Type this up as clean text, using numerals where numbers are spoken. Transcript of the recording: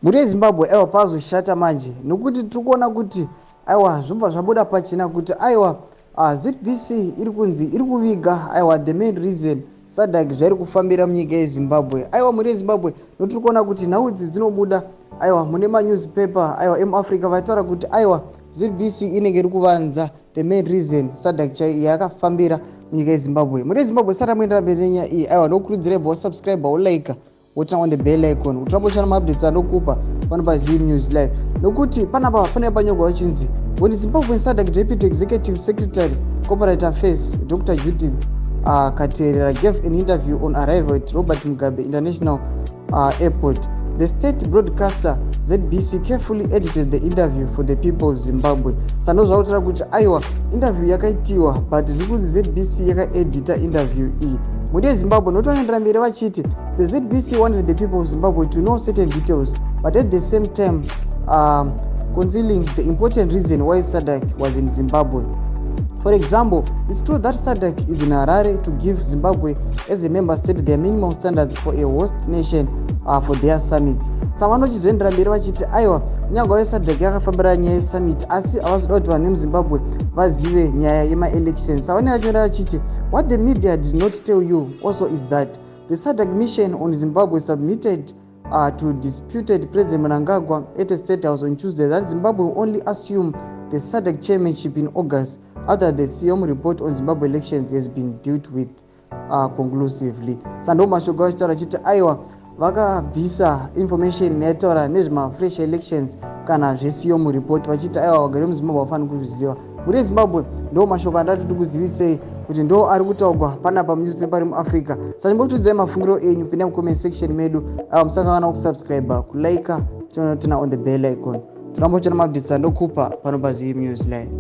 Mhuri yeZimbabwe, aiwa, pazoshata manje, nokuti tiri kuona kuti aiwa, zvobva zvabuda pachena kuti aiwa, ZBC iri kunzi iri kuviga aiwa the main reason SADC zvairi kufambira munyika yeZimbabwe. Aiwa, mhuri yeZimbabwe, notiri kuona kuti nhau idzi dzinobuda aiwa mune manewspaper aiwa emuAfrica, vachitaura kuti aiwa, ZBC inenge iri kuvanza the main reason SADC yakafambira munyika yeZimbabwe. Mhuri yeZimbabwe, sara muendera mberi nenyaya iyi. Aiwa, ndokurudzirai bva wasubscribe, wolike, woturn on the bell icon kuti rambo uchana maupdates anokupa pano paZim News Live, nokuti panapa pane panyorwa vachinzi, "When Zimbabwean SADC Deputy Executive Secretary, Corporate Affairs, Dr Judith Katerera gave an interview on arrival at Robert Mugabe International Airport, the state broadcaster ZBC carefully edited the interview for the people of Zimbabwe." Sando zvakutaura kuti aiwa, interview yakaitiwa, but zviri kunzi ZBC yakaedita interview iyi. Mhuri yeZimbabwe, notoendera mberi vachiti, "The ZBC wanted the people of Zimbabwe to know certain details, but at the same time concealing the important reason why SADC was in Zimbabwe. For example, it's true that SADC is in Harare to give Zimbabwe as a member state their minimum standards for a host nation for their summits." Saka vanochizoendera mberi vachiti aiwa, kunyange veSADC yakafambira nyaya yesummit, asi havazoda kuti vanhu vemuZimbabwe vazive nyaya yemaelections. Saka vanenge vachienda vachiti, "What the media did not tell you also is that the SADC mission on Zimbabwe submitted to disputed President Mnangagwa at a State House on Tuesday that Zimbabwe will only assume the SADC chairmanship in August, after the SEOM report on Zimbabwe elections has been dealt with conclusively." Saka ndo mashoko vachitaura chiti aiwa, vakabvisa information yaitaura nezvemafresh elections kana zveSEOM report, vachiti aiwa, vagari vemuZimbabwe vafanira kuzviziva. Mhuri yeZimbabwe, ndo mashoko andati tikuzivisei kuti ndo ari kutaurwa panapa munewspaper remuAfrica. Saka chimbotiudzai mafungiro enyu, pinda mucomment section medu. Aiwa, musakanganwa kusubscribe, kulike, turn on the bell icon. Tirambo chana maupdates andokupa pano paZim News Line.